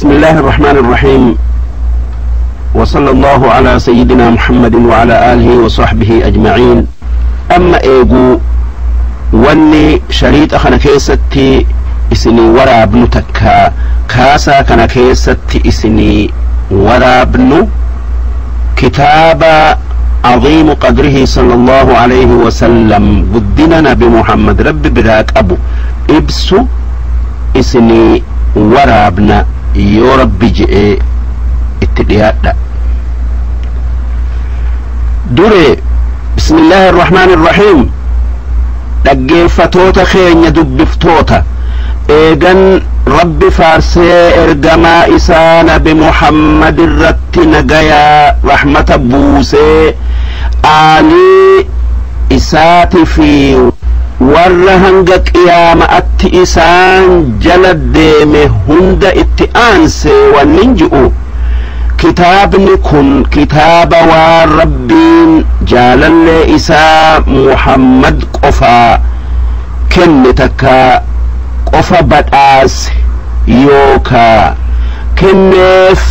بسم الله الرحمن الرحيم، وصلى الله على سيدنا محمد وعلى آله وصحبه أجمعين. أما إيجو واني شريط أخنا كيستي إسني ورابنو تكا كاسا كان كيستي إسني ورابنو كتاب عظيم قدره صلى الله عليه وسلم قدنا نبي محمد ربي براك أبو إبسو إسني ورابنا يا ربي جئ اتديادا دري. بسم الله الرحمن الرحيم. dhaggeeffatoota keenya dubbiftoota eegan rabbi faarsee ergamaa isaa nabi Muhammad irratti nagayaa rahmata buusee aalii isaati fi warra hanga qiyaama'atti isaan jala deeme hunda itti aansee wannin ji'u, kitaabni kun kitaaba waan rabbiin jaalallee isaa Muhammad qofaa kenne takka qofa badhaase yookaa kenneef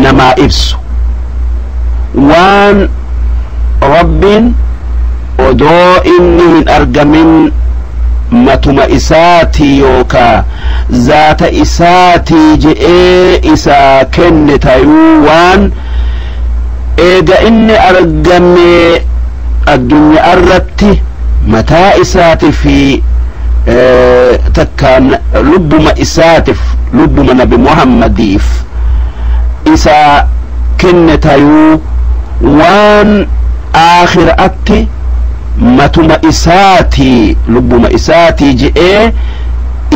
namaa ibsu, waan rabbiin odoo inni hin argamin matuma isaatii yookaa zaata isaatii je'ee isaa kenne tayuu, waan eega inni argame addunyaa irratti mataa isaati fi takka lubbuma isaatiif lubbuma nabi Muhammadiif isaa kenne tayuu, waan aakhiraatti matuma isaatii lubbuma isaatii je'ee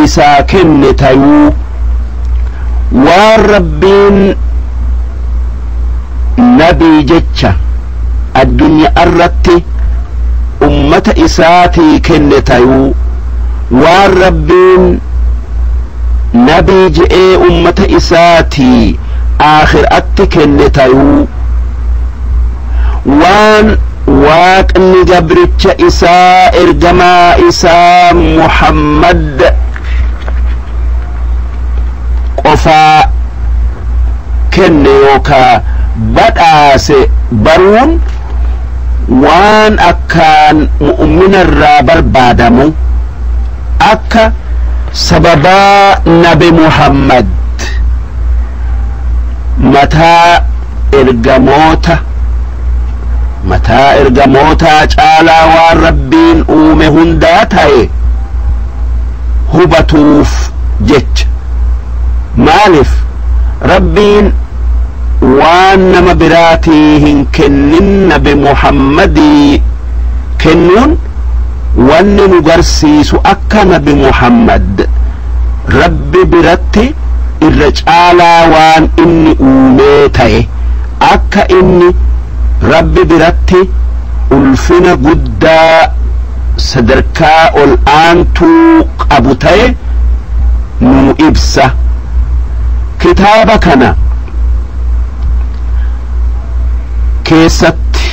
isaa kenne tayuu, waan rabbiin nabii jecha addunyaa irratti ummata isaatii kenne tayuu, waan rabbiin nabii je'ee ummata isaatii aakhiraatti kenne tayuu, waan waaqni gabricha isaa ergamaa isaa Muhammad qofaa kenne yookaa badhaase baruun waan akkaan mu'mina irraa barbaadamu, akka sababaa nabi Muhammad mataa ergamoota mataa ergamootaa caalaa waan rabbiin uume hundaa ta'e hubatuuf jecha. Maaliif rabbiin waan nama biraatii hin kennin nabi Muhammadii kennuun wanni nu garsiisu akka nabi Muhammad rabbi biratti irra caalaa waan inni uumee ta'e, akka inni rabbi biratti ulfina guddaa sadarkaa ol aantuu qabu ta'e nu ibsa. Kitaaba kana keessatti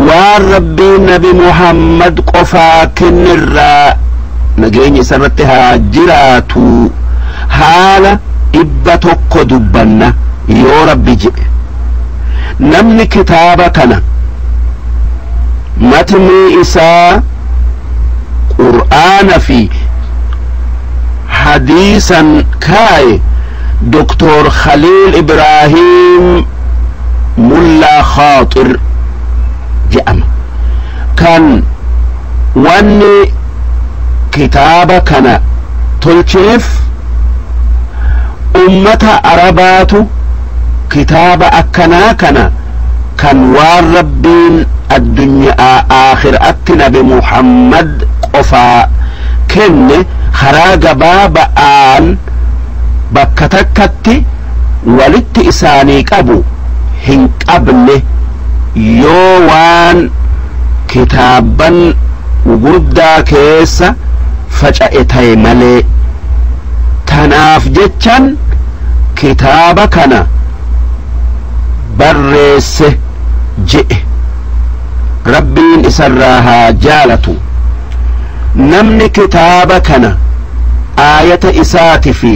waan rabbiin nabi Muhammad qofaa kennirraa nageenya isarratti haa jiraatu haala 100 dubbanna yoo rabbi jedhe. Namni kitaaba kana matni isaa qur'aana fi hadiisan kaaye Doktor Khaliil Ibraahim Mullaa Khaaxir jedhama. Kan wanni kitaaba kana tolcheef ummata Arabaatu kitaaba akkanaa kana kan waan rabbiin addunyaa aakhiraatti nabi Muhammad qofaa kenne karaa gabaaba'aan bakka takkatti walitti isaanii qabu hin qabne, yoo waan kitaaban gurguddaa keessa faca'e ta'e malee. Tanaaf jechan kitaaba kana barreesse je'e, rabbiin isarraa haa jaalatu. Namni kitaaba kana aayata isaati fi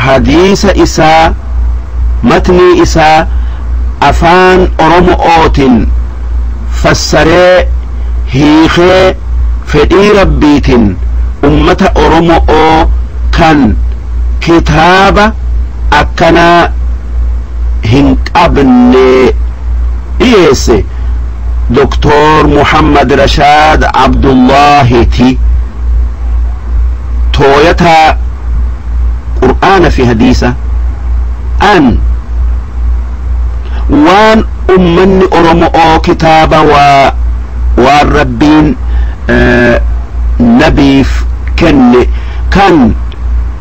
Hadiisa isaa, matnii isaa afaan Oromo'ootin fassaree hiikee fedhii Rabbiitin ummata Oromo'oo kan kitaaba akkanaa hin qabne dhiyeesse Doktor Muhammad Rashaad Abdullaahiti. Tooyataa Qur'aana fi hadiisa an waan ummanni Oromo'oo kitaaba waa waan Rabbiin nabiif kenne kan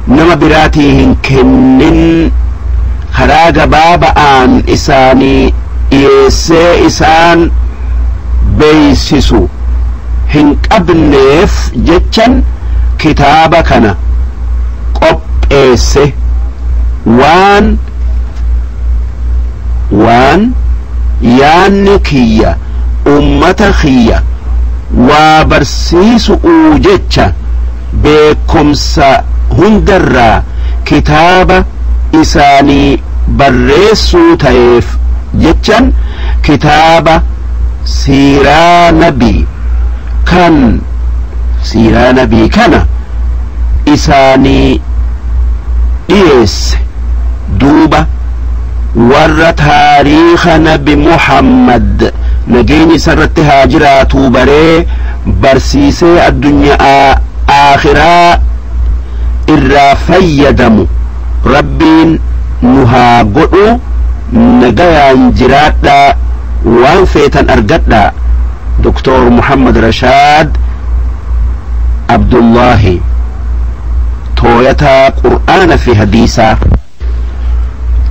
nama biraatii hin kennin karaa gabaaba'aan isaanii dhiyeessee isaan beeysisu hin qabneef jechan kitaaba kana qopheesse. Waan yaanni kiyya ummata kiyya waa barsiisu'uu jecha beekomsa hundarraa kitaaba isaanii barreessuu ta'eef jechan kitaaba siiraa nabii kan siiraa nabii kana isaanii dhiyeesse. Duuba warra taariika nabi Muhammad nageenyi isarratti haa jiraatuu baree barsiisee addunyaa aakhiraa irraa fayyadamu Rabbiin nu haa godhu. Nagayaan jiraadhaa, waan feetan argadhaa. Doktor Muhammad Rashaad Abdullaahi, tooyataa Qur'aana fi hadiisaa.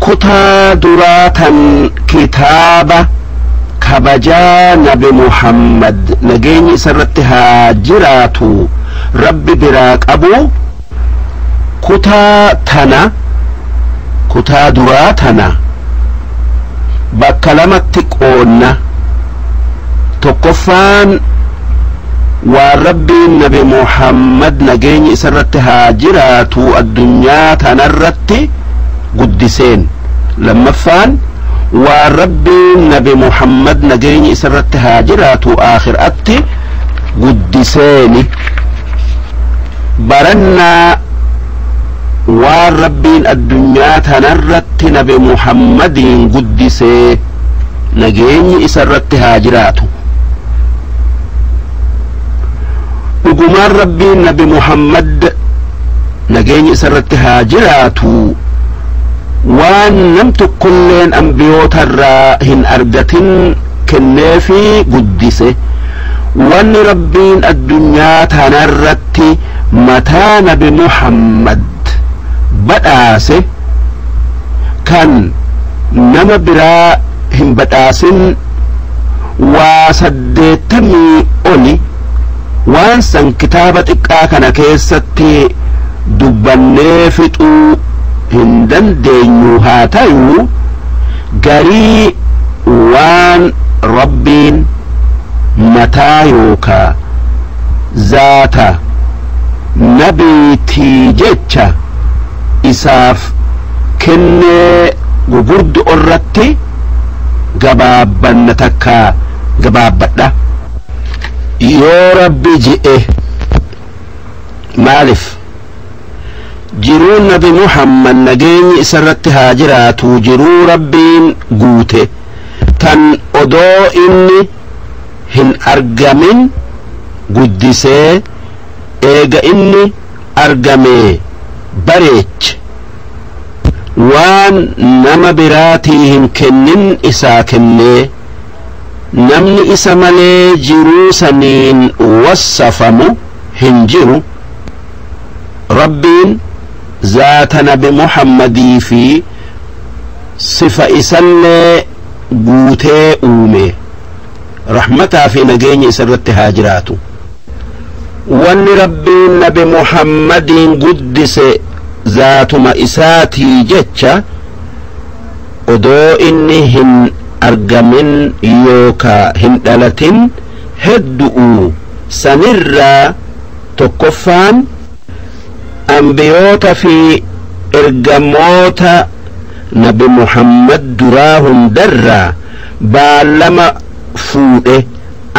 Kutaa duraa tan kitaaba kabajaa nabi Muhammad nageenyi isarratti haa jiraatu Rabbi biraa qabu, kutaa tana, kutaa duraa tana bakka lamatti qoonna. Tokkoffaan waan Rabbiin nabi Muhammad nageenyi isarratti haa jiraatu addunyaa tanarratti guddiseen, lammaffaan waan Rabbiin nabi Muhammad nageenyi isarratti haa jiraatu aakhiraatti guddiseeni. Barannaa waan Rabbiin addunyaa tanarratti nabi Muhammadiin guddisee nageenyi isarratti haa jiraatu. Dhugumaan Rabbiin nabi Muhammad nageenyi isarratti haa jiraatu waan nam tokkolleen ambiyootarraa hin argatin kenneefi guddise. Wanni Rabbiin addunyaa tanarratti mataa nabi Muhammad badhaase kan nama biraa hin badhaasin waa 80 oli. Waan san kitaaba xiqqaa kana keessatti dubbannee fixuu hin dandeenyu. Haa ta'u, garii waan Rabbiin mataa yookaa zaata nabiitii jecha isaaf kennee gugurdu irratti gabaabbanna, takka gabaabbadha yoo Rabbi je'e. Maalif jiruun nabi Muhammad nageenyi isarratti haa jiraatu jiruu Rabbiin guute tan odoo inni hin argamin guddisee eega inni argame bareeche, waan nama biraatii hin kennin isaa kennee, namni isa malee jiruu saniin wassafamu hin jiru. Rabbiin zaata nabi Muhammadii fi sifa isallee guutee uume, rahmataa fi nageenya isarratti haa jiraatu. Wanni Rabbiin nabi Muhammadiin guddise zaatuma isaatii jecha odoo inni hin argamin yookaa hin dhalatin heddu'u. Sanirraa tokkoffaan ambiyoota fi Ergamoota Nabi Muhammad duraa hundarraa baallama fuudhe,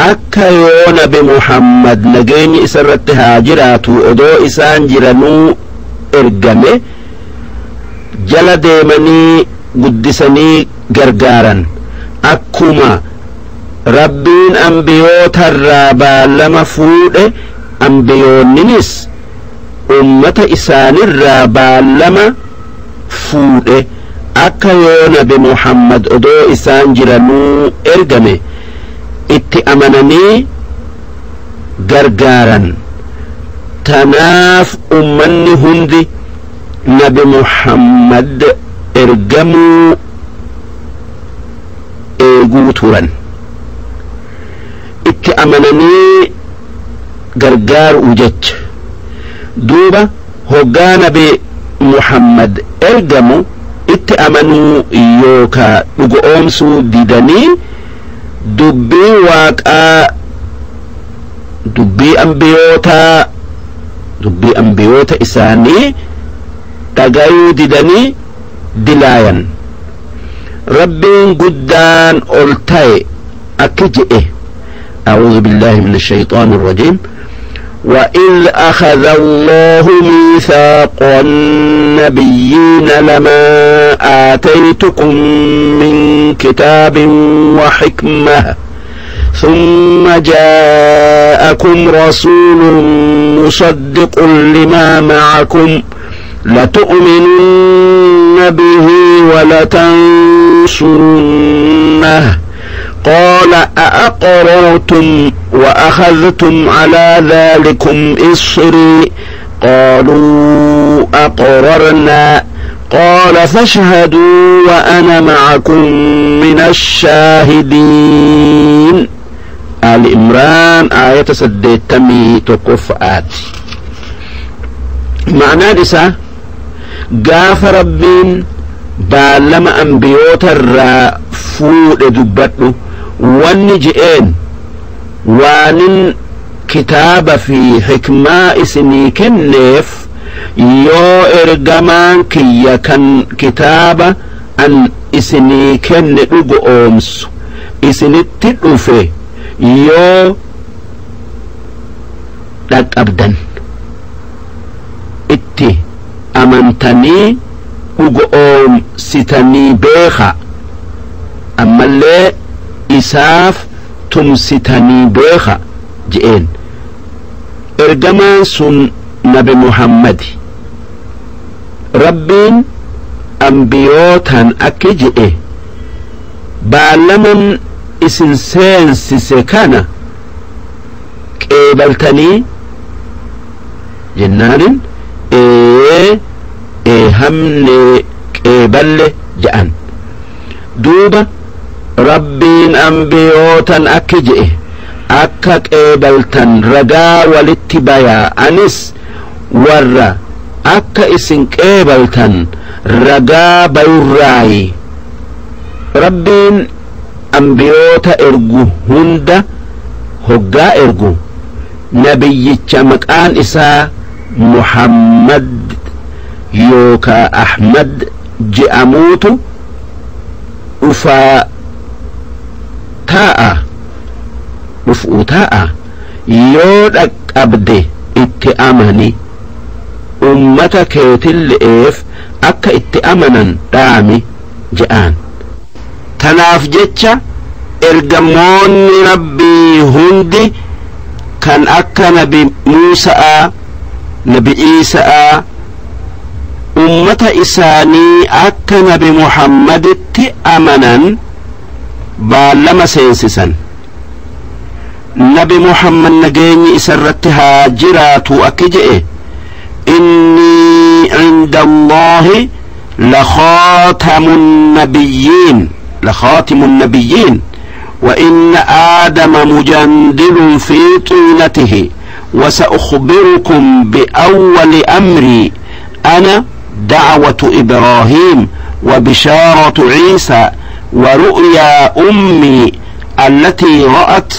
akka yoo Nabi Muhammad nageenyi isarratti haa jiraatu odoo isaan jiranuu ergame jala deemanii guddisanii gargaaran. Akkuma Rabbiin ambiyootarraa baallama fuudhe, ambiyoonninis ummata isaanirraa baallama fuudhe, akka yoo Nabi Muhammad odoo isaan jiranuu ergame itti amananii gargaaran. Tanaaf ummanni hundi Nabi Muhammad ergamuu eeguu turan, itti amananii gargaaruu jecha. Duuba hoggaa Nabi Muhammad ergamu itti amanuu yookaa dhugoomsuu didanii, dubbii Waaqaa, dubbii ambiyootaa, dubbii ambiyoota isaanii dhagayuu didanii dilaayan. Rabbiin guddaan ol ta'e akki je'e: أعوذ بالله من الشيطان الرجيم. وإذ أخذ الله ميثاق النبيين لما آتيتكم من كتاب وحكمة ثم جاءكم رسول مصدق لما معكم لتؤمنن به ولتنصرنه قال أأقررتم وأخذتم على ذلكم إصري قالوا أقررنا قال فاشهدوا وأنا معكم من الشاهدين. آل عمران آية 81. معنى إسا gaafa Rabbiin baallama ambiyoota irraa fuudhe dubbadhu, wanni je'een waanin kitaaba fi hikmaa isinii kenneef, yoo ergamaan kiyya kan kitaaba an isinii kenne dhugo oomsu isinitti dhufe yoo dhaqqabdan, itti amantanii dhugo oomsitanii beeka, ammallee isaaf tumsitanii beeka je'een. Ergamaan sun Nabi Muhammadi. Rabbiin ambiyootaan akki je'e: baallaman isin seensise kana qeebaltanii jennaanin, ee eehamne, qeeballe je'an. Duuba Rabbiin ambiyootan akki je'e: akka qeebaltan ragaa walitti bayaa, anis warra akka isin qeebaltan ragaa bayurraayi. Rabbiin ambiyoota ergu hunda hoggaa ergu nabiyyicha maqaan isaa Muhammad yookaa Ahmad je'amuutu dhufaa taa'a, dhufuu taa'a. Yoo dhaqqabde itti amani, ummata keetille'eef akka itti amanan dhaami je'aan. Tanaaf jecha ergamoonni Rabbii hundi kan akka Nabi Muusa'aa, Nabi Iisa'aa ummata isaanii akka Nabi Muhammaditti amanan baallama seensisan. Nabi Muhammad nageenyi isarratti haa jiraatu akki je'e: إني عند الله لخاتم النبيين، لخاتم النبيين، وإن آدم مجندل في طينته، وسأخبركم بأول أمري أنا دعوة إبراهيم وبشارة عيسى ورؤيا أمي التي رأت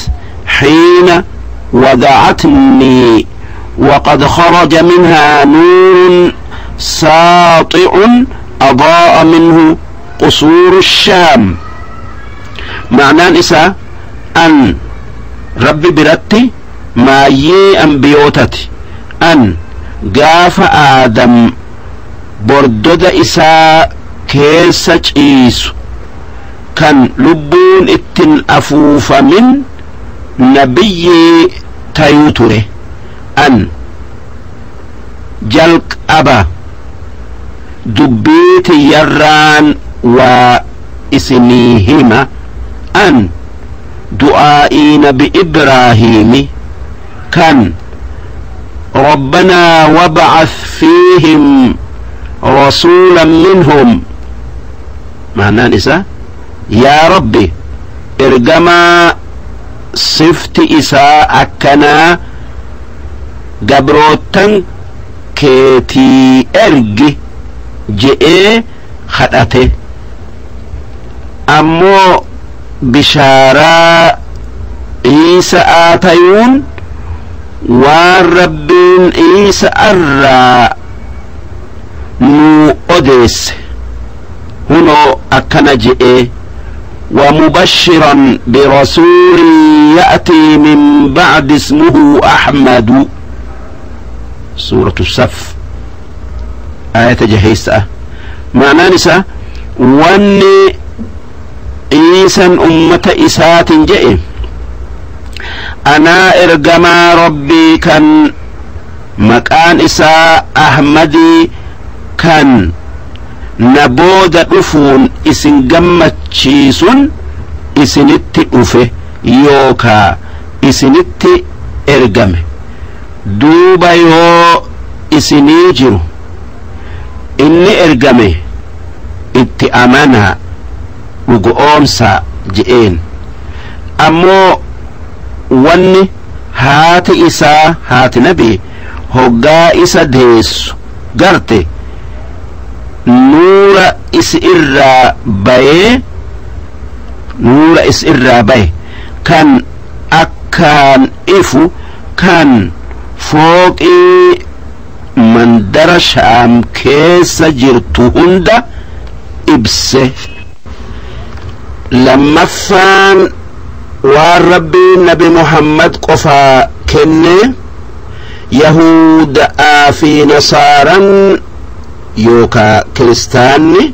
حين وضعتني وقد خرج منها نور ساطع أضاء منه قصور الشام. معنى إسا أن ربي برتي ما يي أنبيوتتي أن قاف آدم بردد إسا كيس إيسو كان لبون اتن أفوف من نبي تيوتره أن جلق أبا دبيت يران وإسنيهما أن دعائي نبي إبراهيم كان ربنا وابعث فيهم رسولا منهم. معناه إسا يا ربي إرجما صفت إساء أكنا قبروتن كيتي إرجي جئ خدته أمو بشارة إيسا آتيون والربين إيسا أرى نو أديس هنا أكنا جئ ومبشرا برسول يأتي من بعد اسمه أحمد. سورة الصف آية جهيسة. معنى نساء واني إيسا أمة إسات جئ أنا إرجما ربي كان مكان إساء أحمدي كان نبود أفون إسن جمتشيسون إسنت أفه يوكا إسنت إرجم دوبا يو إسنيجر إني إرجمه إتأمنا وقومسا جئين أمو وني هات إسا هات نبي هقا إسا ديس قرتي نور إس إرى بي نور إس إرى بي كان أكان إفو كان فوق من درشام كيس جرتهند إبسه لما فان والربي نبي محمد قفا كني يهود آفي نصارا يوكا كريستاني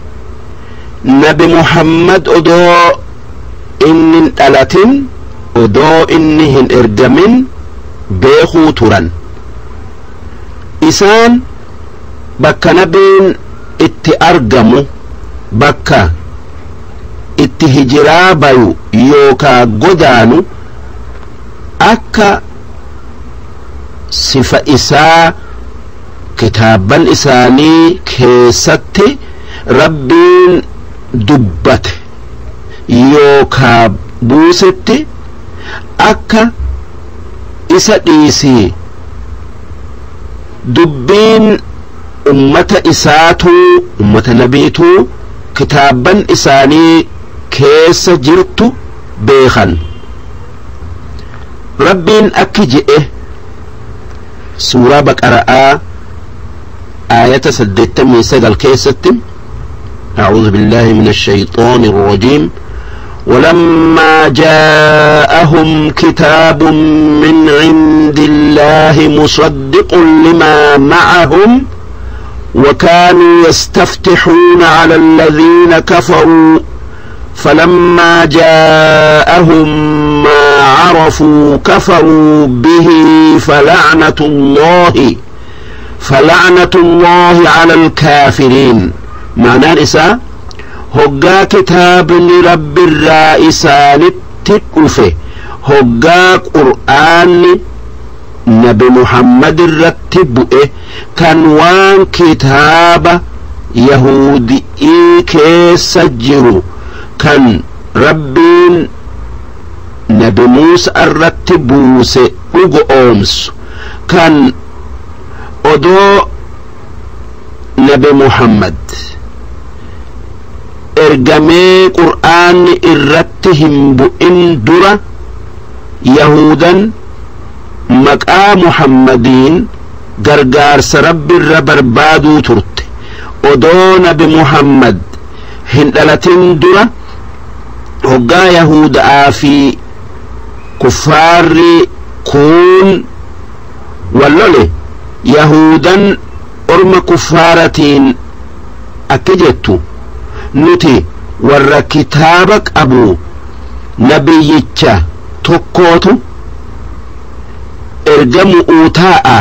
نبي محمد أدو إن تلاتين أدو إنهن إرجمين بيخو تران إسان بكا نبين اتأرجمو بكا اتهجرا بايو يوكا قدانو أكا صفة إساء كتابا إساني كيستي ربين دبت يوكا بوستي أكا إسا إيسي دبين أمة إساتو أمة نبيتو كتابا إساني كيس جرتو بيخن ربين أكجئه سورة بقرة آية 89 كيستم. أعوذ بالله من الشيطان الرجيم. ولما جاءهم كتاب من عند الله مصدق لما معهم وكانوا يستفتحون على الذين كفروا فلما جاءهم ما عرفوا كفروا به فلعنة الله على الكافرين. معنى إساء هقا كتاب لرب الرئيسان التكفة هقا قرآن نبي محمد الرتبئ كان وان كتاب يهودي كيسجروا كان ربين نبي موسى الرتبوس أومس كان أدو نبي محمد إرجمي قرآن إرتهم بإن درة يهودا مكا محمدين غرغار سرب الربر بادو ترت Odoo Nabi Muhammad hin dhalatin dura hoggaa Yahuda'aa fi kuffaarri kuun wallole, Yahudan orma kuffaaratiin akka jettu: "Nuti warra kitaaba qabu, nabiyyicha tokkootu ergamu'uu taa'a.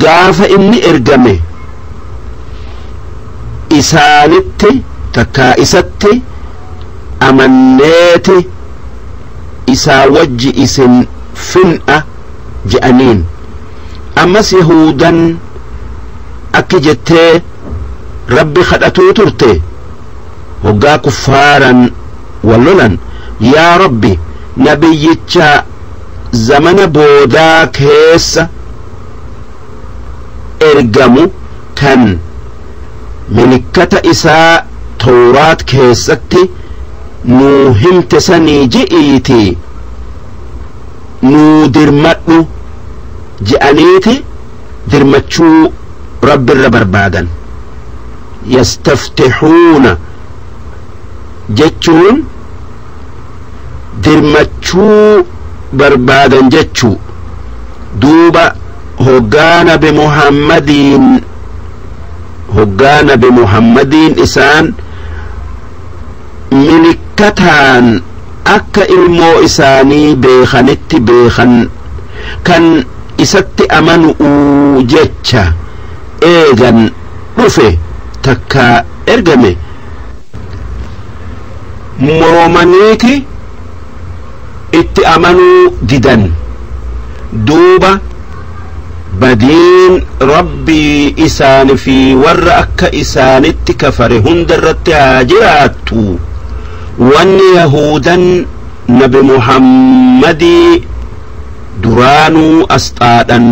Gaafa inni ergame isaanitti takkaa isatti amanneeti isaa wajji isin fin'a" je'aniin. Ammas Yahudan akki jettee Rabbi kadhatuu turte hoggaa kuffaaran wallolan: "Yaa Rabbi, nabiyyicha zamana boodaa keessa ergamu kan milikkata isaa Tawraat keessatti nuu himte sanii ji'iiti nuu dirmadhu" je'aniiti dirmachuu Rabbirra barbaadan. Yastaftixuuna jechuun dirmachuu barbaadan jechuu. Duuba hoggaa Nabi Muhammadiin isaan milikkataan akka ilmoo isaanii beekanitti beekan, kan isatti amanu'uu jecha eegan dhufe takka ergame, moromaniiti itti amanuu didan. Duuba badiin Rabbii isaani fi warra akka isaanitti kafare hunda irratti haa jiraattu. Wanni Yahudan Nabi Muhammadii duraanuu asxaadhan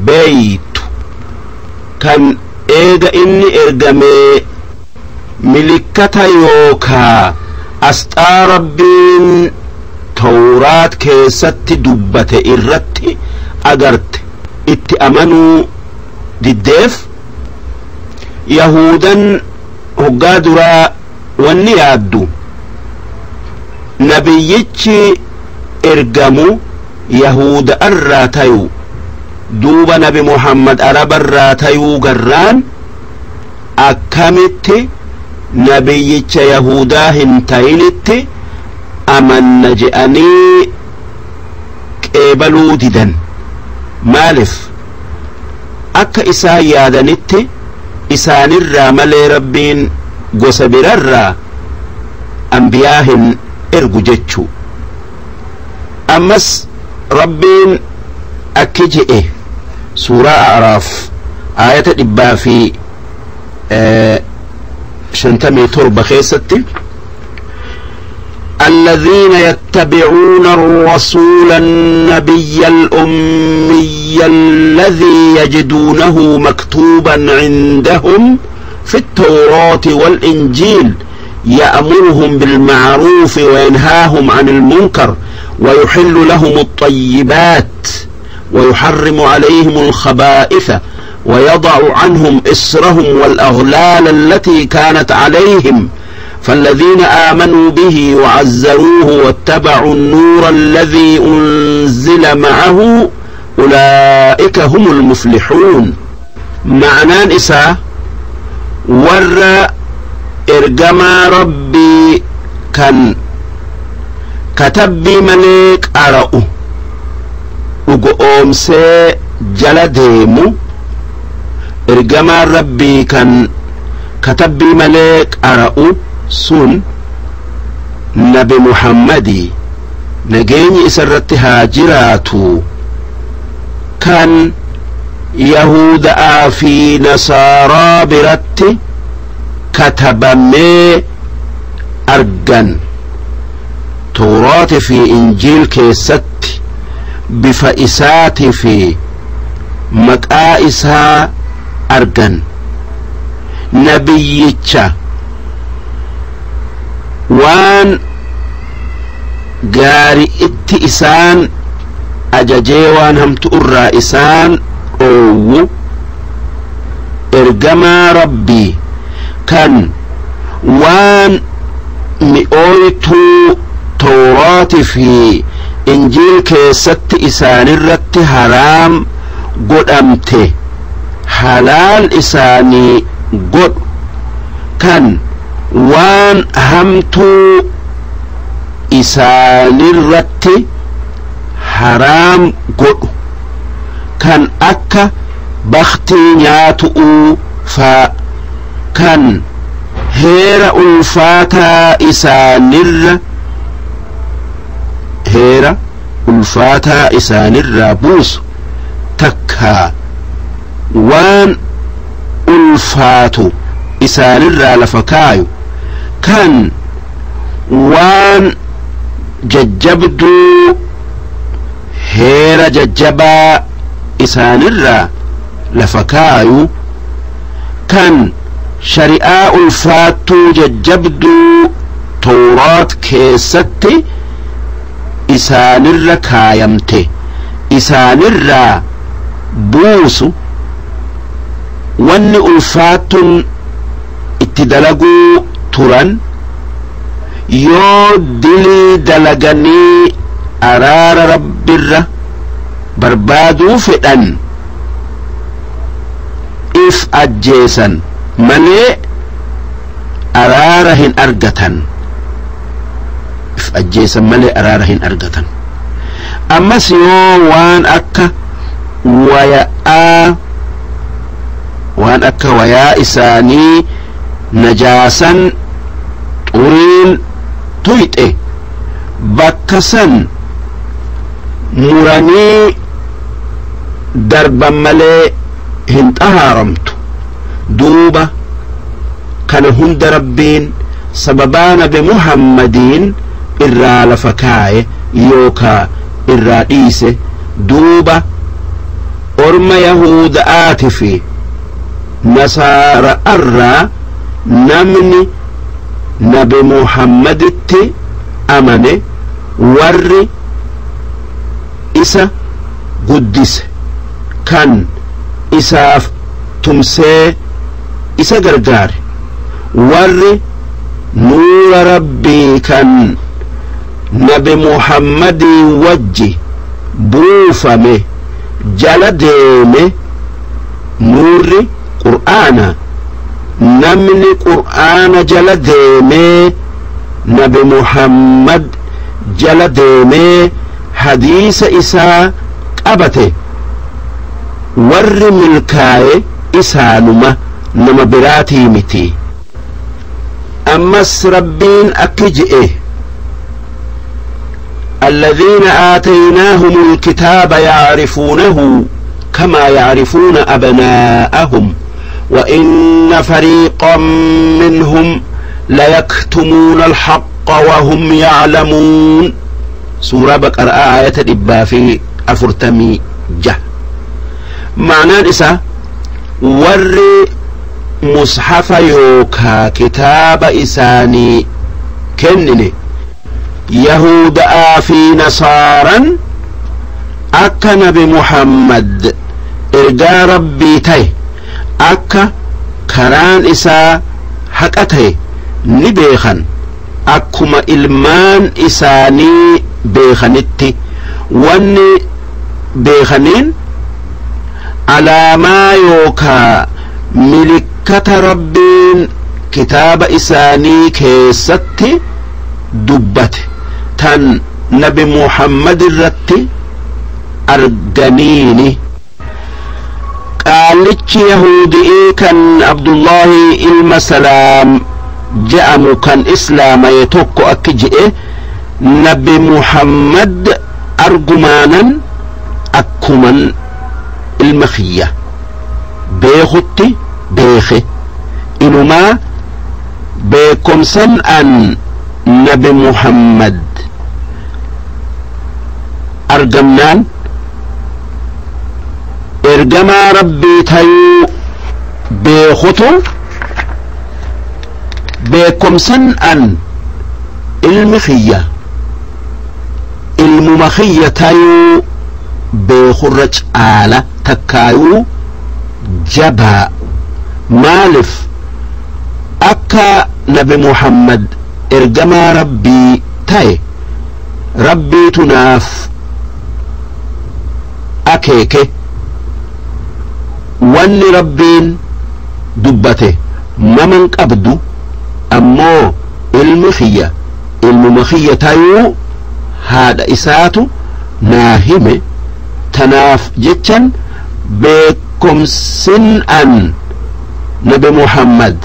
beeytu, kan eega inni ergamee milikkata yookaa asxaa Rabbiin Tawraat keessatti dubbate irratti agarte itti amanuu diddeef, Yahudan hoggaa duraa wanni yaaddu nabiyyichi ergamu Yahuda irraa tayu. Duuba Nabi Muhammad Araba irraa tayuu garraan, akkamitti nabiyyicha Yahudaa hin tayinitti amanna je'anii qeebaluu didan. Maalif? Akka isaan yaadanitti isaanirraa malee Rabbiin gosa birarraa anbiyaa hin ergu jechuu. Ammas Rabbiin akki je'e Suuraa A'raaf aayata 157 keessatti: الذين يتبعون الرسول النبي الأمي الذي يجدونه مكتوبا عندهم في التوراة والإنجيل يأمرهم بالمعروف وينهاهم عن المنكر ويحل لهم الطيبات ويحرم عليهم الخبائث ويضع عنهم إصرهم والأغلال التي كانت عليهم، فالذين آمنوا به وعزروه واتبعوا النور الذي أنزل معه أولئك هم المفلحون. Ma'anaan isaa warra ergamaa Rabbii kan katabbii malee qara'u dhugoomsee jala deemu, ergamaan Rabbii kan katabbii malee qara'u sun Nabi Muhammadii, nageenyi isa irratti haa jiraatu, kan Yahuda'aa fi Nasaaraa biratti katabamee argan Tawraati fi Injiil keessatti bifa isaatii fi maqaa isaa argan, nabiyyicha waan gaari itti isaan ajajee waan hamtu irraa isaan dhoowwu. Ergamaa Rabbii kan waan mi'ooytuu Tawraati fi Injiil keessatti isaanirratti haraam godhamte halaal isaanii godhu, kan waan hamtuu isaanirratti haraam godhu kan akka baktii nyaatu'uu faa, kan heera ulfaataa isaanirra heera ulfaataa isaanirraa buusu, takkaa waan ulfaatu isaanirraa lafa kaayu, kan waan jajjabduu heera jajjabaa isaanirraa lafa kaayu, kan shari'aa ulfaattuu jajjabduu Tawraat keessatti isaanirra kaayamte isaanirraa buusu. Wanni ulfaattun itti dalaguu turan yoo dilii dalaganii araara Rabbirra barbaaduu fedhan if ajjeesan malee araara hin argatan, if ajjeesan malee araara hin argatan. Ammas yoo waan akka waya'aa, waan akka wayaa isaanii najaasan xuriin tuyxe, bakka san muranii darban malee hin xahaaramtu. Duuba kana hunda Rabbiin sababaa Nabi Muhammadiin irraa lafa kaaye yookaa irraa dhiise. Duuba orma Yahuda'aati fi Nasaara'arraa namni Nabi Muhammaditti amane, warri isa guddise, kan isaaf tumsee isa gargaare, warri nuura Rabbii kan Nabi Muhammadii wajji buufame jala deeme, nuurri Qur'aana, namni Qur'aana jala deemee, Nabi Muhammad jala deemee hadiisa isaa qabate, warri milkaaye isaanuma, nama biraatii miti. Ammas Rabbiin akki je'e: الذين آتيناهم الكتاب يعرفونه كما يعرفون أبناءهم وإن فريقا منهم ليكتمون الحق وهم يعلمون. سورة بقرة آية 146. معنى إسا warri mushafa yookaa kitaaba isaanii kennine, Yahuda'aa fi Nasaaran, akka Nabi Muhammad ergaa Rabbii ta'e, akka karaan isaa haqa ta'e ni beekan, akkuma ilmaan isaanii beekanitti. Wanni beekaniin alaamaa yookaa milikkata Rabbiin kitaaba isaanii keessatti dubbate tan Nabi Muhammad irratti arganiini. Qaallichi Yahudi'ii kan Abdullahi ilma Salaam je'amu kan islaamaye tokko akki je'e: Nabi Muhammad argumaanan akkuman ilma kiyya beekutti beeke. Inumaa beekomsan an Nabi Muhammad argamnaan ergamaa Rabbii tayuu beekutu, beekomsan an ilmi kiyya ilmuma kiyya tayuu beekurra caala takkaayuu jabaa. Maalif akka Nabi Muhammad ergamaa Rabbii ta'e Rabbiitu naaf akeeke. Wanni Rabbiin dubbate maman qabdu, ammoo ilmi kiyya ilmuma kiyya tayuu haadha isaatu naa hime. Tanaaf jechan beekkomsin an Nabi Muhammad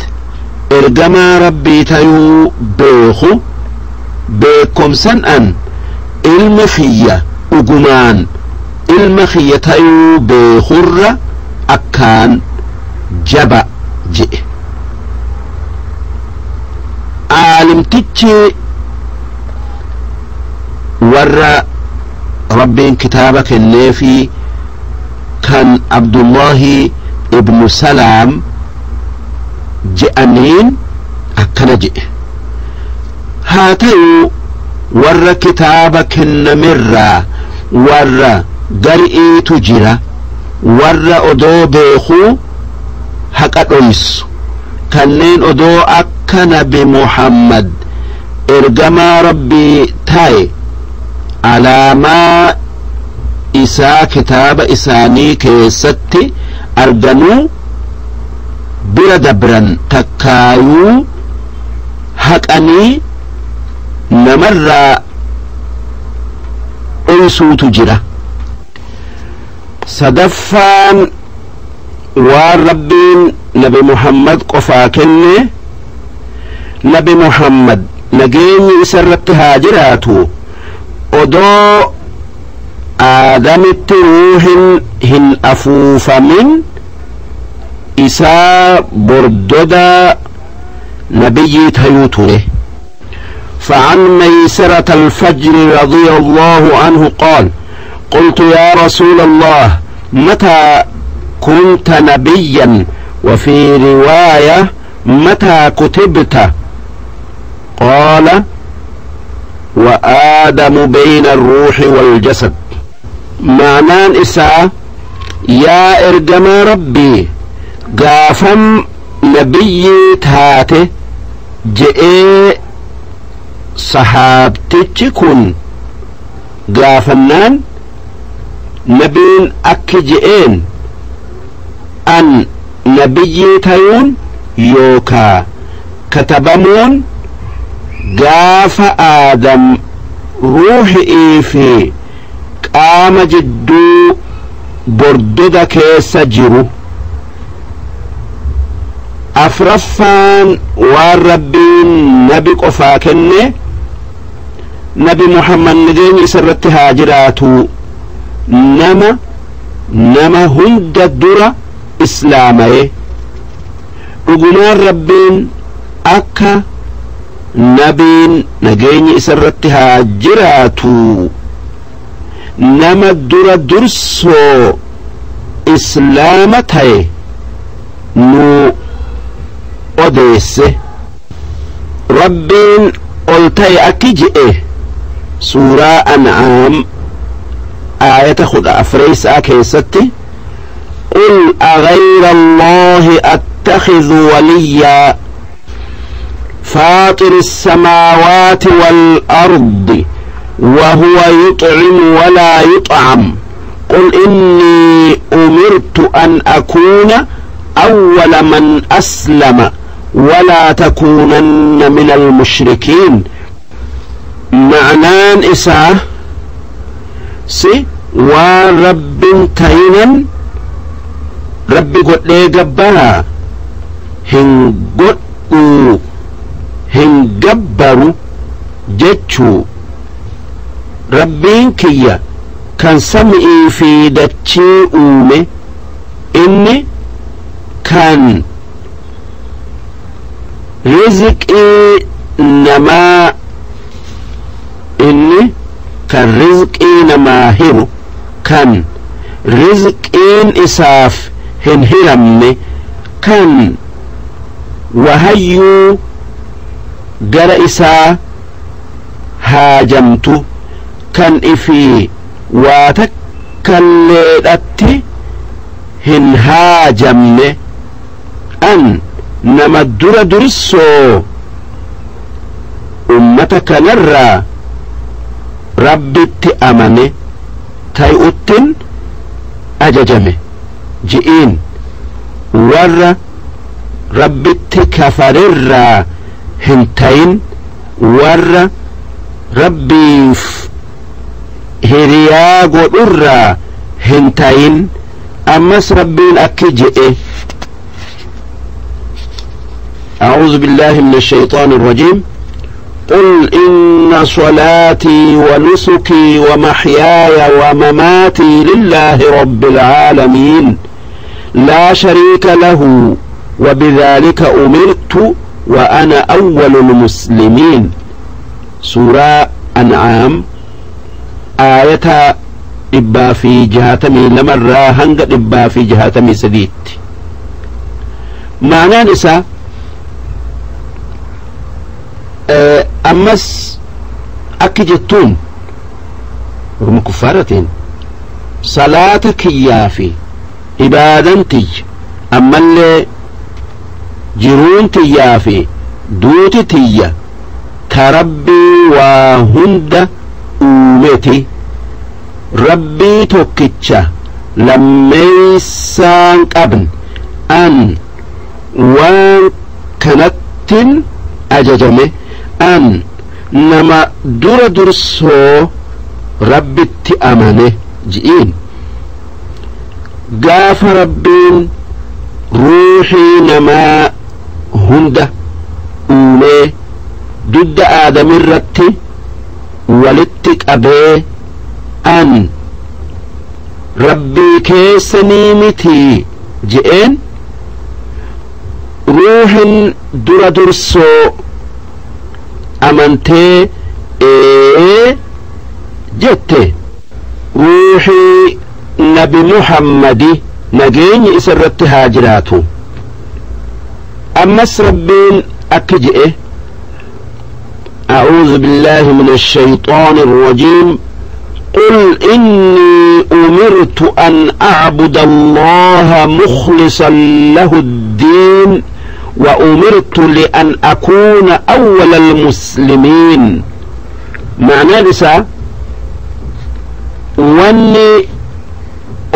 ergamaa Rabbii tayuu beeku, beekkomsan an ilmi kiyya dhugumaan ilma kiyya tayuu beekurra akkaan jaba je'e. Aalimtichi warra Rabbiin kitaaba kenneefi kan Abdullahi ibnu Salaam je'aniin akkana je'e: haa ta'u, warra kitaaba kennamerraa warra gari'iitu jira, warra odoo beekuu haqa dhoysu, kanneen odoo akka Nabi Muhammad ergamaa Rabbii ta'e alaamaa isaa kitaaba isaanii keessatti arganuu bira dabran, takkaayuu haqanii namarraa dhoysuutu jira. Sadaffaan waan Rabbiin Nabi Muhammad qofaa kenne, Nabi Muhammad nageenyi isa irratti haa jiraatu odoo Aadamitti ruuhin hin afuufamin isaa bordoda nabiyyii tayuu ture. فعن ميسرة الفجر رضي الله عنه قال: قلت يا رسول الله، متى كنت نبيا؟ وفي رواية: متى كتبت؟ قال: وآدم بين الروح والجسد. Ma'anaan isaa: yaa ergamaa Rabbii, gaafam nabiyyii taate je'ee sahaabtichi kun gaafannaan, nabiin akki je'een: an nabiyyii tayuun yookaa katabamuun gaafa Aadam ruuhi'ii fi qaama jidduu bordoda keessa jiru. Afraffaan waan Rabbiin nabi qofaa kenne, Nabi Muhammad nageenyi isa irratti haa jiraatu nama hunda dura islaamaye. Dhugumaan Rabbiin akka nabiin nageenyi isa irratti haa jiraatu nama dura dursoo islaama ta'e nu odeesse. Rabbiin ol ta'e akki je'e suuraa An'aam aayata 14 keessatti: قل أغير الله أتخذ وليا فاطر السماوات والأرض وهو يطعم ولا يطعم قل إني أمرت أن أكون أول من أسلم ولا تكونن من المشركين. Ma'anaan isaa: si waan Rabbin tayinan Rabbi godhee gabbaraa hin godhuu, hin gabbaru jechuu. Rabbiin kiyya kan sami'ii fi dachii uume, inni kan rizqii namaa, inni kan rizqii namaa hiru, kan rizqiin isaaf hin hiramne, kan wahayyuu gara isaa haajamtu, kan ifii waa takkalleedhatti hin haajamne. An nama dura dursoo ummata kanarraa Rabbitti amane tay'uttin ajajame ji'iin. Warra Rabbitti kafarerraa hin tayin, warra Rabbiif hiriyaa godhurraa hin tayin. Ammas Rabbiin akki je'e: أعوذ بالله من الشيطان الرجيم. قل إن صلاتي ونسكي ومحياي ومماتي لله رب العالمين لا شريك له وبذلك أمرت وأنا أول المسلمين. سورة أنعام آية 162 hanga 163tti. Ma'anaan isaa ammas akki jettuun orma kuffaaratiin: salaata kiyyaa fi ibaadan tiyya, ammallee jiruun tiyyaa fi duuti tiyya ta Rabbii waa hunda uumeti, Rabbii tokkicha lammeeysaan qabne. An waan kanattin ajajame, an nama dura dursoo Rabbitti amane ji'iin. Gaafa Rabbiin ruuxii namaa hunda uumee dudda Aadamirratti walitti qabee, an Rabbii keessanii mitii je'een, ruuhin dura dursoo amantee ee jette, ruuxii Nabi Muhammadi, nageenyi isa irratti haa jiraatu. Ammas Rabbiin akki je'e: أعوذ بالله من الشيطان الرجيم. قل إني أمرت أن أعبد الله مخلصا له الدين وأمرت لأن أكون أول المسلمين. معنى لسا wanni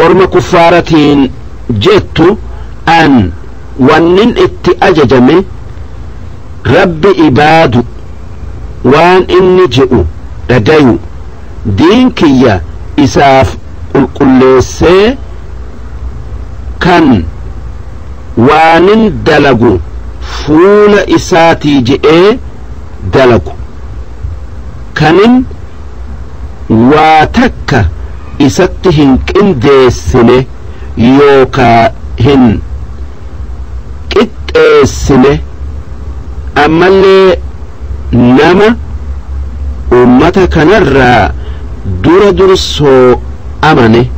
orma kuffaaratiin jettu: an wannin itti ajajame Rabbi ibaadu, waan inni je'u dhagayu, diin kiyya isaaf qulqulleessee, kan waanin dalagu fuula isaatii je'ee dalagu, kanin waa takka isatti hin qindeessine yookaa hin qixxeessine, ammallee nama ummata kanarraa dura dursoo amane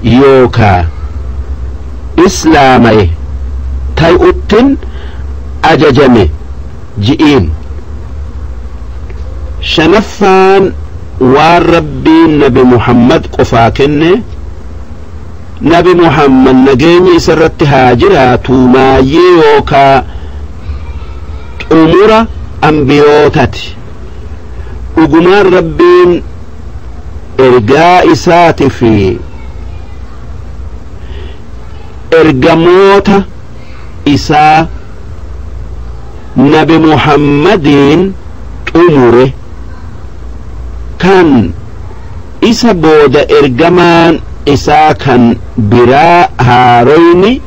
yookaa islaama'e tay'uttin ajajame ji'iin. Shanaffaan waan Rabbiin Nabi Muhammad qofaa kenne: Nabi Muhammad, nageenyi isa irratti haa jiraatu, maayyee yookaa xumura ambiyootati. Dhugumaan Rabbiin ergaa isaati fi ergamoota isaa Nabi Muhammadiin xumure, kan isa booda ergamaan isaa kan biraa haaroyni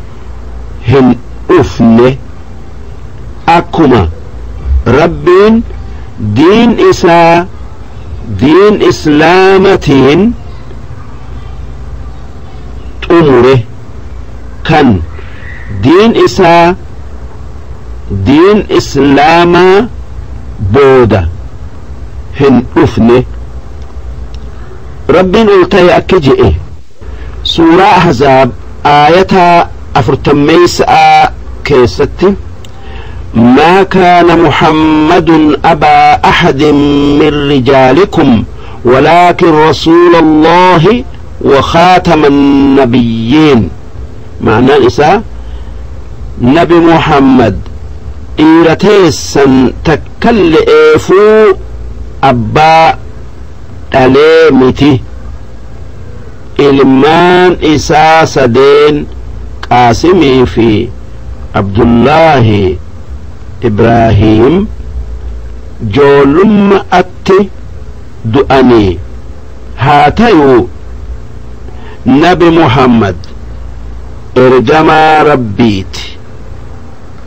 hin dhufne. Akkuma Rabbiin diin isaa diin islaamatiin xumure, kan diin isaa diin islaamaa booda hin dhufne. Rabbiin ol ta'e akka je'e Suuraa Ahzaab aayataa 40 keessatti: ما كان محمد أبا أحد من رجالكم ولكن رسول الله وخاتم النبيين. معنى إساء Nabi Muhammad dhiira teessan takkalle'eefuu abbaa dhalee miti. Ilmaan isaa sadeen Qaasimii fi Abdullaahi Ibraahiim joollummaatti du'anii. Haa tayuu Nabi Muhammad ergamaa Rabbiiti,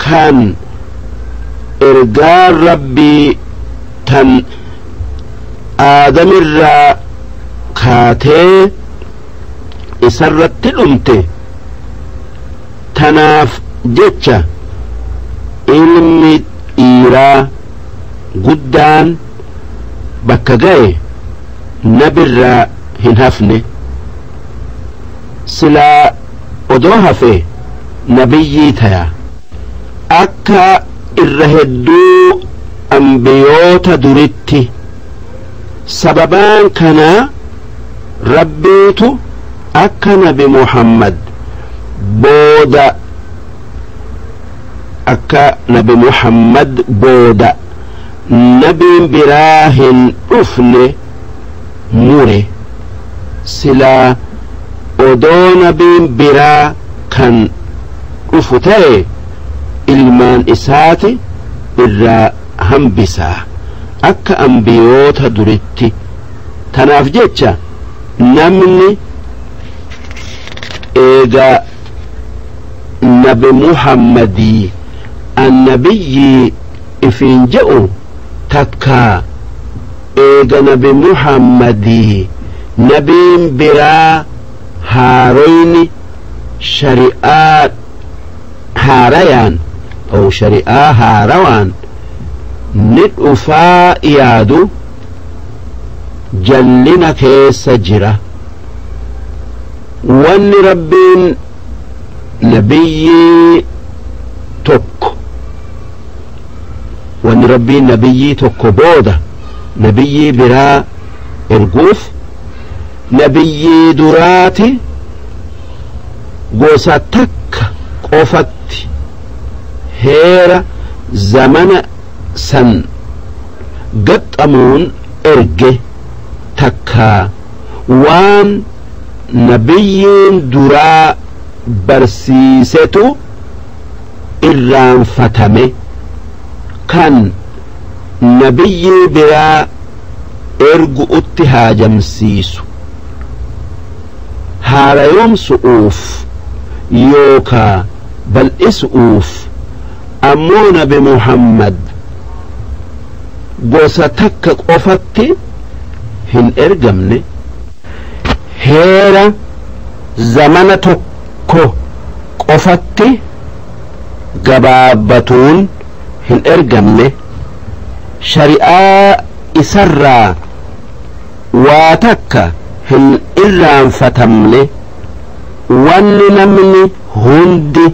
kan ergaan Rabbii tan Aadamirraa kaatee isarratti dhumte. Tanaaf jecha ilmi dhiiraa guddaan bakka ga'e nabirraa hin hafne. Silaa odoo hafe nabiyyii taya, akka irra hedduu ambiyoota duritti. Sababaan kanaa Rabbiitu akka Nabi Muhammad booda akka Nabi Muhammad booda nabiin biraa hin dhufne mure. Silaa odoo nabiin biraa kan dhufu ta'e ilmaan isaati irraa hambisaa, akka ambiyoota duritti. Tanaaf jecha namni eega Nabi Muhammadii annabiyyii ifiin je'u, takkaa eega Nabi Muhammadii nabiin biraa haaroyni shari'aa haarayaan أو shari'aa haarawaan ni dhufaa yaadu jallina keessa jira. Wanni Rabbiin nabiyyii tokko, wanni Rabbiin nabiyyii tokko booda nabiyyii biraa erguuf, nabiyyii duraati gosa takka qofatti heera zamana san gaxxamuun erge, takkaa waan nabiyyiin duraa barsiisetu irraanfatame kan nabiyyii biraa ergu'utti haajamsiisu, haarayoomsu'uuf yookaa bal'isu'uuf. Ammoo Nabi Muhammad gosa takka qofatti hin ergamne, heera zamana tokko qofatti gabaabbatuun hin ergamne, shari'aa isarraa waa takka hin irraanfatamne. Wanni namni hundi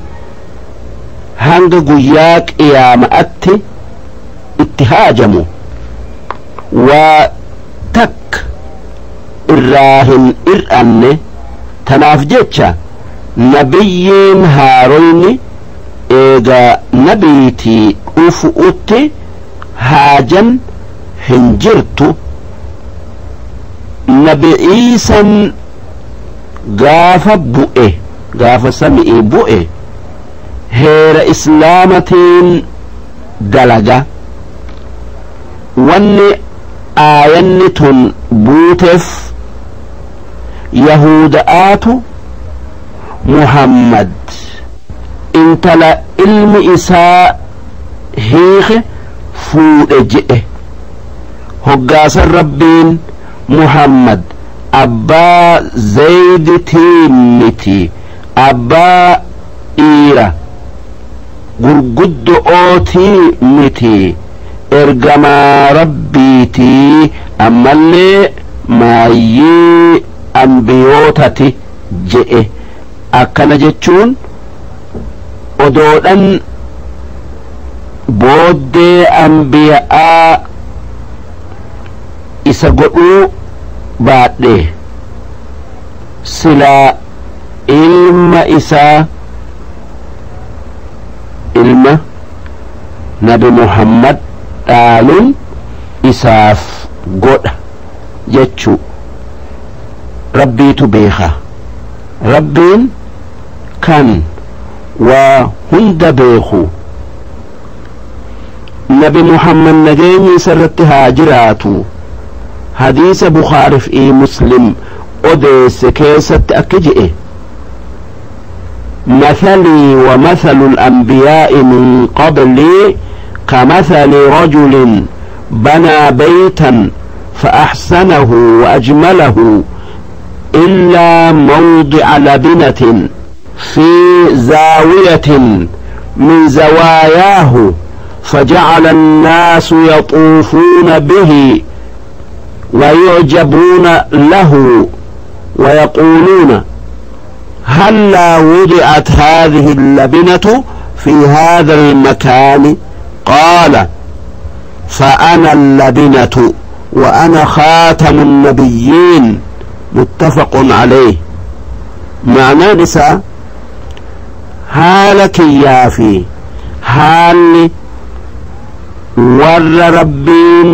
hanga guyyaa qiyaama'atti itti haajamu waa takka irraa hin ir'anne. Tanaaf jecha nabiyyiin haaroyni eega nabiitii dhufu'utti haajan hin jirtu. Nabi Iisan gaafa bu'e, gaafa sami'ii bu'e, heera Islaamatiin dalaga. Wanni aayanni tun buuteef Yahuda'aatu Muhammad intala ilmi isaa hiike fuudhe je'e. Hoggaasan Rabbiin Muhammad abbaa Zayditii miti, abbaa dhiira gurguddo'ootii miti, ergamaa Rabbiitii, ammallee maayyii ambiyootati je'e. Akkana jechuun odoodhan booddee ambiya'aa isa godhuu baadhe silaa ilma isaa Ilma Nabi Muhammad dhaalun isaaf godha jechuu. Rabbiitu beeka, Rabbiin kan waa hunda beeku. Nabi Muhammad nageenyi isarratti haa jiraatu hadiisa Bukaarif fi Muslim odeesse keessatti akki je'e: مثلي ومثل الأنبياء من قبلي كمثل رجل بنى بيتا فأحسنه وأجمله إلا موضع لبنة في زاوية من زواياه، فجعل الناس يطوفون به ويعجبون له ويقولون: هلا وضعت هذه اللبنة في هذا المكان؟ قال: فأنا اللبنة وأنا خاتم النبيين. متفق عليه. معنى نساء haala kiyyaa fi haalli warra Rabbiin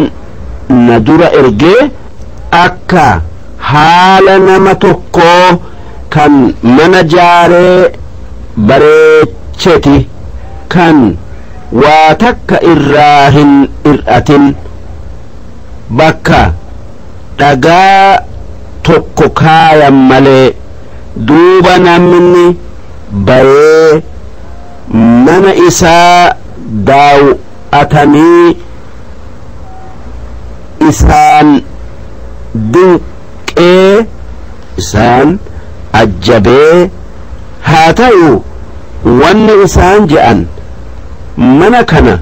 na dura ergee akka haala nama tokkoo kan mana jaaree bareecheti, kan waa takka irraa hin hir'atin, bakka dhagaa tokko kaayan malee. Duuba namni bayee mana isaa daaw'atanii isaan dinqee, isaan ajjabee, haa ta'u wanni isaan je'an mana kana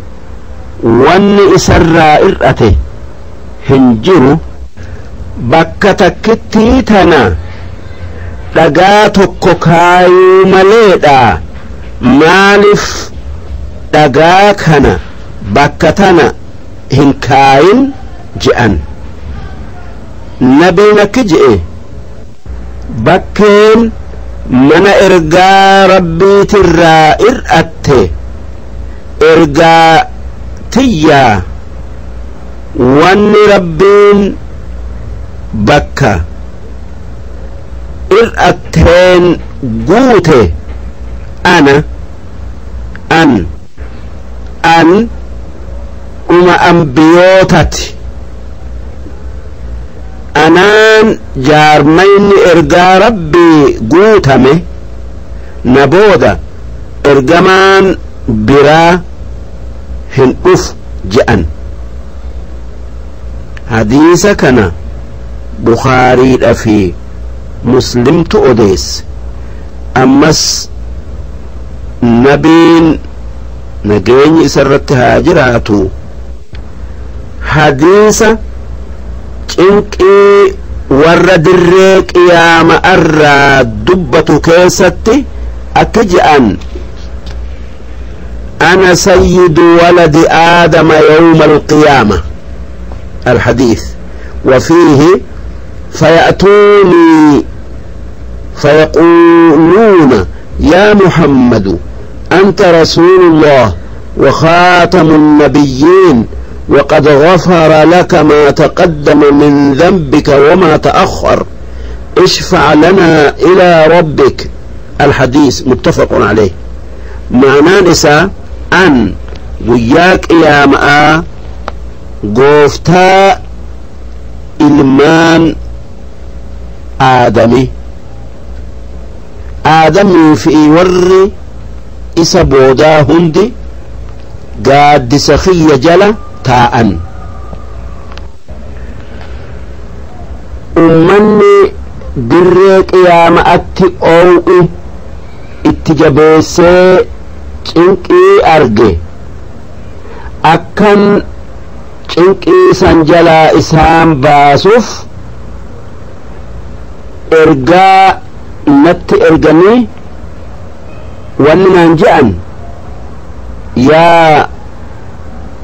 wanni isarraa ir'ate hin jiru, bakka takkittii tana dhagaa tokko kaayuu maleedha, maaliif dhagaa kana bakka tana hin kaayin je'an? Nabiin akki je'e: bakkeen mana ergaa Rabbiitirraa ir'atte ergaa tiyyaa. Wanni Rabbiin bakka ir'atteen guute ana an an dhuma ambiyootati. Anaan jaarmayni ergaa Rabbii guutame, na booda ergamaan biraa hin dhufu je'an. Hadiisa kana Bukaariidha fi Muslimtu odeesse. Ammas nabiin nageenyi isarratti haa jiraatu hadiisa cinqii warra dirree qiyaama'arraa dubbatu keessatti akka je'an: أنا سيد ولد آدم يوم القيامة، الحديث. وفيه: فيأتوني فيقولون: يا محمد، أنت رسول الله وخاتم النبيين، وقد غفر لك ما تقدم من ذنبك وما تأخر، اشفع لنا إلى ربك. الحديث متفق عليه. معنى نساء أن guyyaa qiyaama'aa gooftaa ilmaan Aadami, Aadamii fi warri isa boodaa hundi gaaddisa kiyya jala taa'an. Ummanni dirree qiyaama'atti oow'i itti jabeessee cinqii arge, akkan cinqii san jalaa isaan baasuuf ergaa natti erganii wanni naan je'an: yaa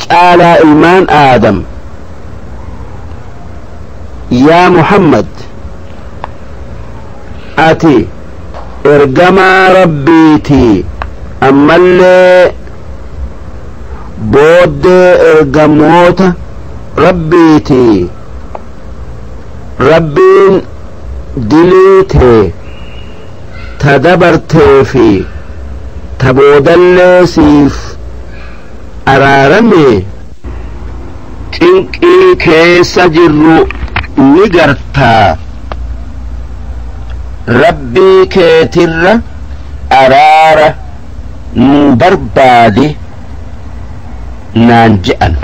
caalaa ilmaan Aadam, yaa Muhammad, ati ergamaa Rabbiiti, ammallee Booddee ergamoota Rabbiiti. Rabbiin dilii tee ta dabartee fi ta boodallee siif araarame. Cinqii keessa jirru ni gartaa. Rabbii keetirra araara nu barbaadi naan je'an.